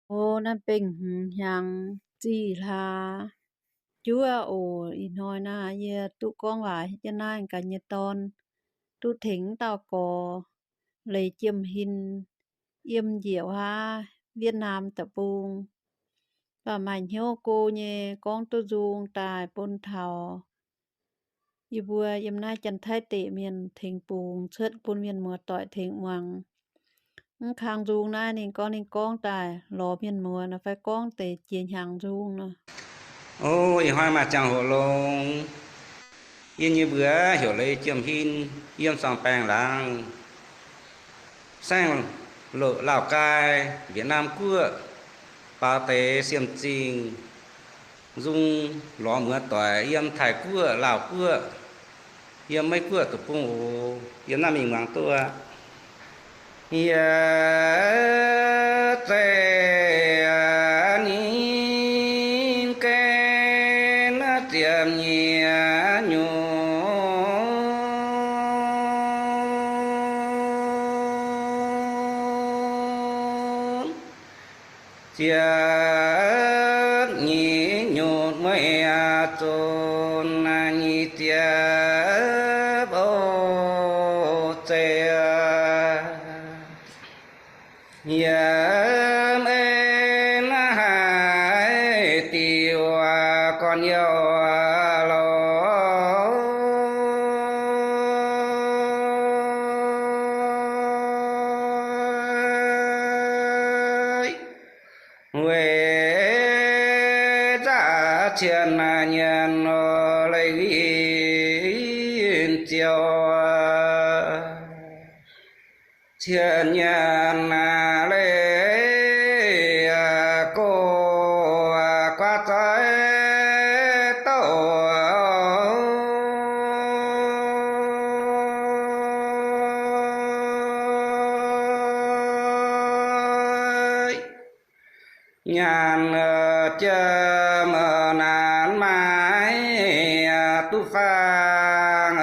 O, naaiv bengh hmz hnyangx zih hlaax juov oc. Ih hnoi naaiv yie duqv gorngv waac hietv jienv naaiv ganh nyei dorn, duqv tengx wuov dauh gorx, Leiz Jiem Hin, yiem njiec wuov Vietnam deic-bung. Baac maaih hnyouv go nyei gorngv duqv nzung daaih bun taux yie mbuo yiem naaiv Janx-Taiv deic mienh tengx bungx cuotv bun mienh muoz-doic tengx muangx. Mv kang nzung naaiv ninh gorngv, ninh gorngv daaih lorz mienh muoz nor fai gorngv deix jiex hnyangx nzung nor. O, ih hnoi maaih ziangh hoc longx. Yie nyei mbuox heuc Leiz Jiem Hin, yiem Suang Baeng laangz, saengv loqc Laauh Gai, Việt Nam guoqv, baaux deix Siem Zingh, nzung lorz muoz-doic yiem Taiv guoqv, Laauh guoqv, yiem Meiv guoqv deic-bung oc. Yiem naaiv mingh muangx duqv aqv. Yie zeiz ninh gaengh ziepc nyeic nyungc ziepc nyeic nyungc mueiz zunc nyic ziepc oc zeiz. Yiem en haaix diuc gorn-youh lorz weic nzaqc cien nyienx leiz winh ziouc, cien nyienx leiz go guaav zoih douh. Nyanc jiem naanc maaih duqv faang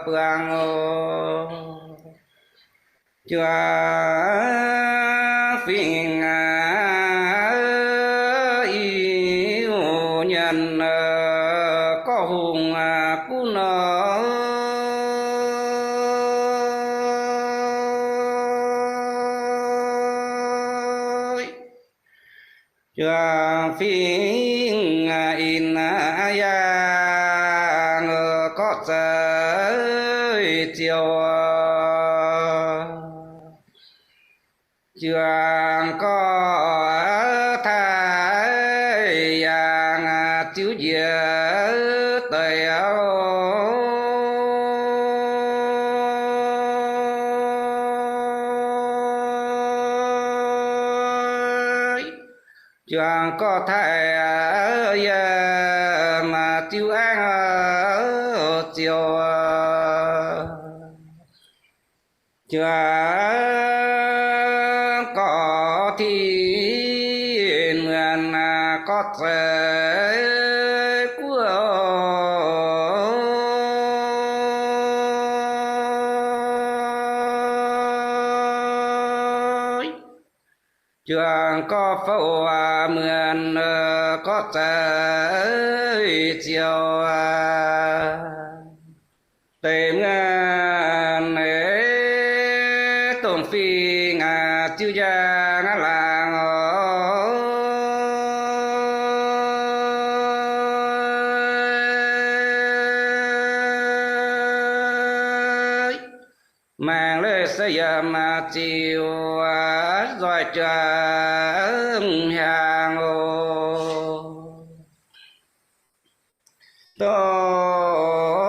buangh oc. Juangc fingx aac, i nyanc gorqv hungh gunv nor, juangc fingx aac, ih yaangh gorqv zeix ziouc, juangc gorqv taaih yaangh ziux njiec deix oc. Juangc gorqv taaih yiem ziux aengv ziouc, juangc gorqv tin muonc gorqv zeix guoqv. Juangc gorqv fouv muonc gorqv zeix ziouc, deix muonc dongh fingx ziux njang laangz oc. Maengx leiz se yiem ziux nzoih juangc hnyangx oc. Dongh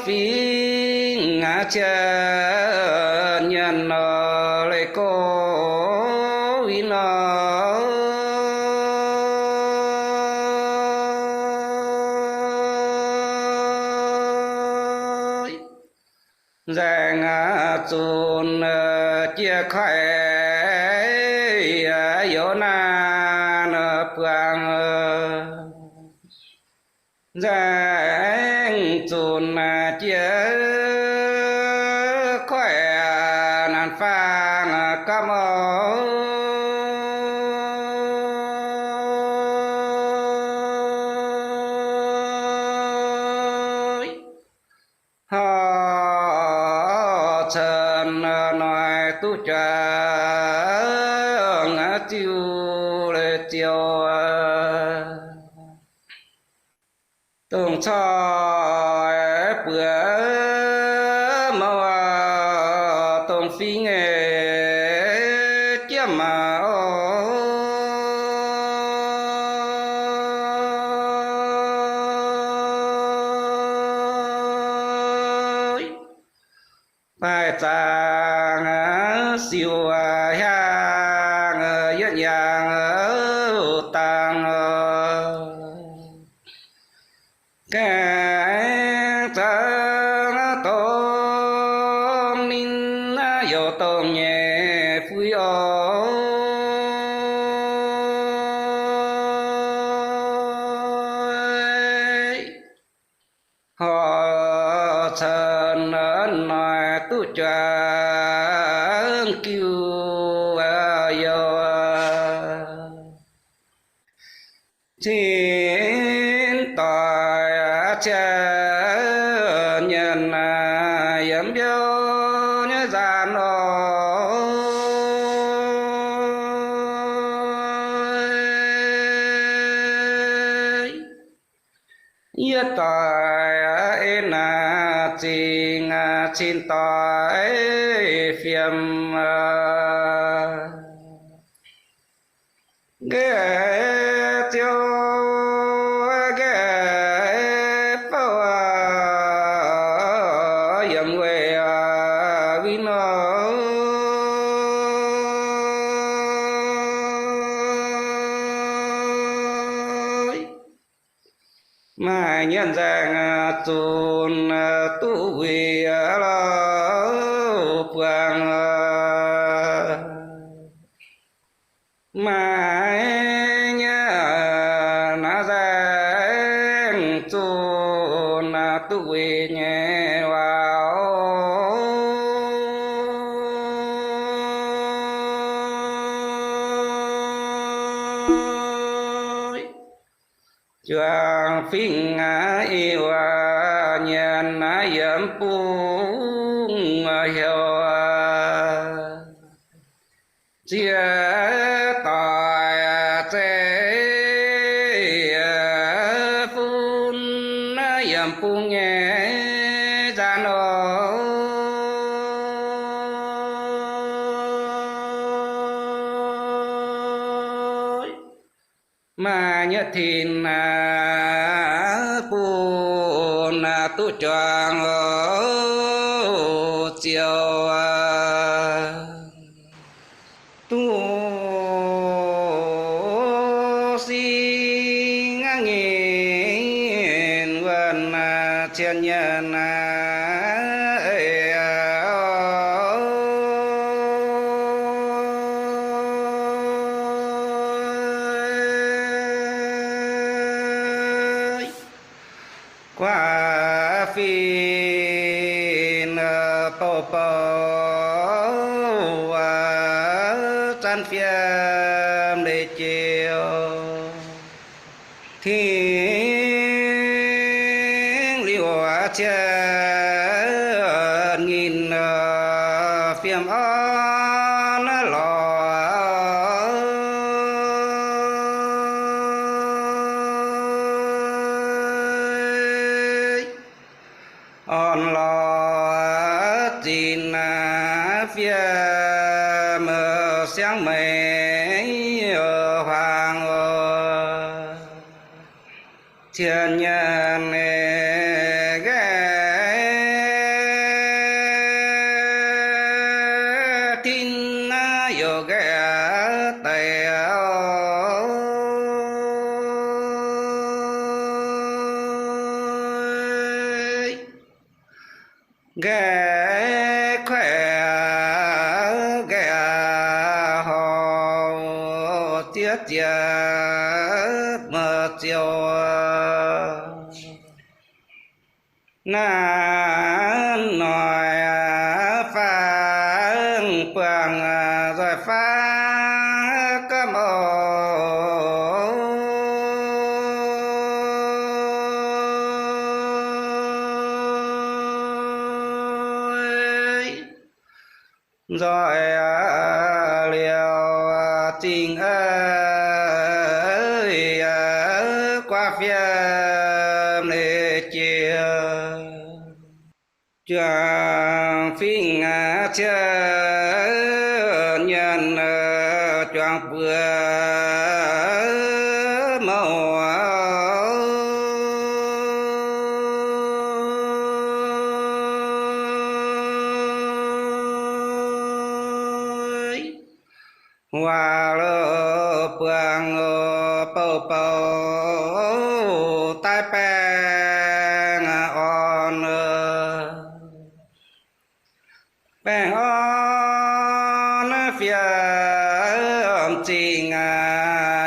fingx cien nyienx nor, leiz go winh nor, nzaeng zunc jiex koiv youz naanc buangh. Nzaeng zunc jiex koiv naanc faang gapv oc. Cen noic duqv juangc ziuh leiz ziouc, dongh corc buoz mouc, dongh fingx nyei jiem maah. Daaih zaangc siouc hiaangx yietv yangh dangh, gaengh zaangc dongh ninh youc dongh nyei fuiv oc. Horc cen noic duqv juangc jiuh youh, cin doic cie nyienx yiem mbiauh nyei nzaanx oc. Yietv doic ei naaic zingh cin doic fiem, nqaeqv ziouc nqaeqv bouh yiem weih win nor. Maaih nyienh nzaeng zunc duqv wuic lauh buangh, maaih nyienh nzaeng zunc duqv wuic nyei waac. Juangc fingx i waac nyienx yiem bung heuc, ziex doic zeiv fun yiem bung nyei nzaanx oc. Maaih nyienh tin bun duqv juangc ziouc, duqv singx nyinh wuonh cien nyienh. Guaax fingx bouh bouh, zanv fiem leiz jiouc, tingx liuc cien nyinh fiem orn lorz. Orn lorz zinx fiem siangx meix huaang, cien nyienh nqaeqv tin youc nqaeqv daic. Nqaeqv kuaeqv nqaeqv horc, ziex ziepc meih ziouc naaiv noic faang buangh nzoih faang gamh oc. nzoih liuz zingh guaav fiem leiz jiex, juangc fingx cietv nyanc, juangc buoz mouc. Waac buangh bouh bouh daaih baengh orn, baengh orn fiem zingh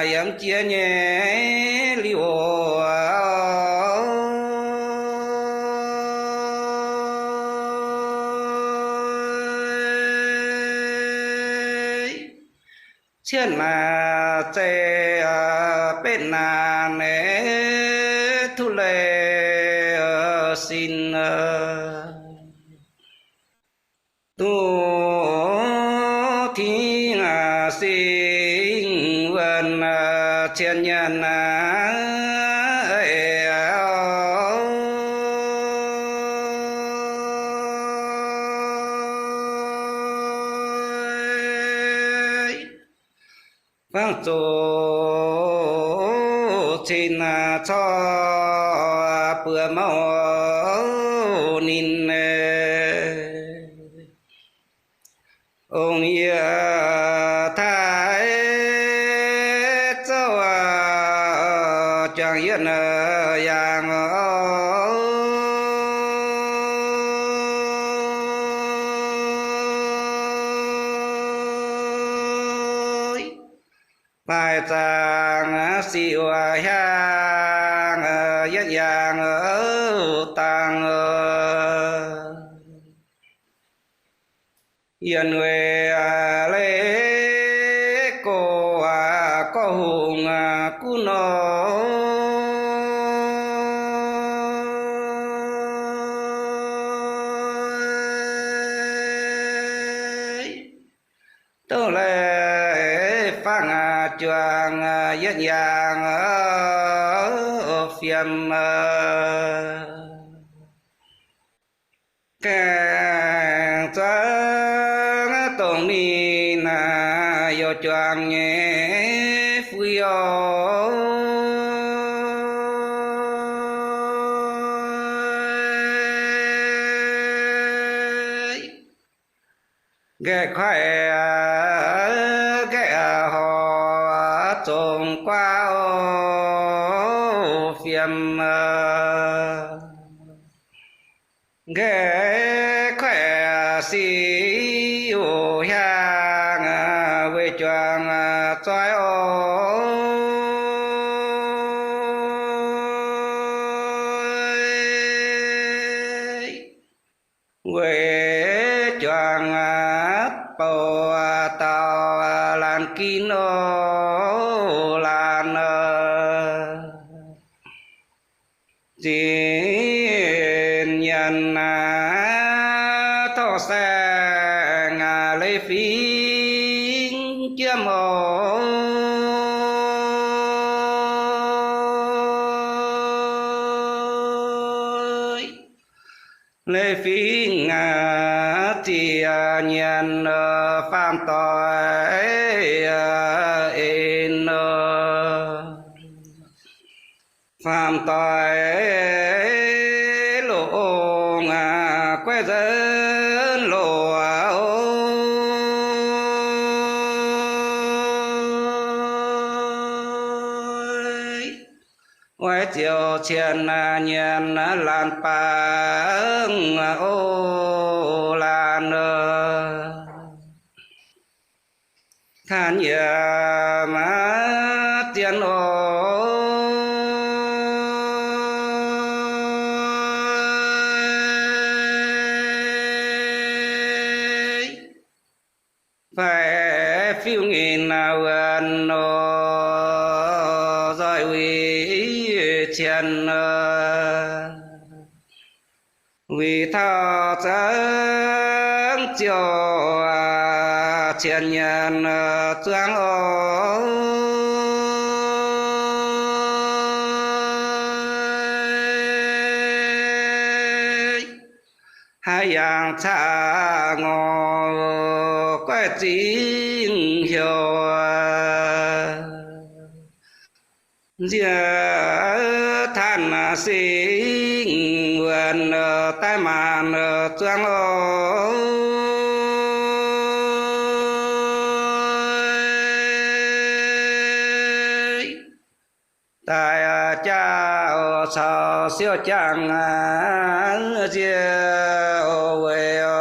yiem jiex nyei liuz oc. Cietv naaic zeiz betv naanc, duqv leiz sin, duqv tingx singx wuonh, cien nyanc naaiv. Fangx zuqc cin corc buoz mouc ninh, ong yie taaih zouv juangc yietv yaangh. Baaix zaangc sic wuov hiaang yietv yaangh dangh, yienh weic leiz gox gorqv hungh gunv nor. Dongh leiz fangx juangc yietv yaangh fiem, gaengh zuangx dongh ninh youc juangc nyei fuiv oc. Nqaeqv kuaaiv nqaeqv horc zongc guaav fiem, nqaeqv kuaaiv sic wuov hiaang weic juangc zoih oc. Weic juangc bouh dauh laanh ginv oc, laanh zinh nyanc torngv saeng leiz fingx jiem oc. Leiz fingx ziec nyanc faam doic en, faam doic loz-ong guaiv nzunc loz. Oix ziouc cien nyanc laanh baengh oc, laanh taanv yaac maiv zien oc. Fai fiuv nyei naaiv wuonh nor, nzoih wuic cien, wuic taux zengv ziouc cien nyienz zuangx oc. Haaix yangh caqv ngorc guaix zingh heuc nziec Tan Singx Wuonh daaih maanc zuangx oc. Daaih jauv caux siou jangx nziec weic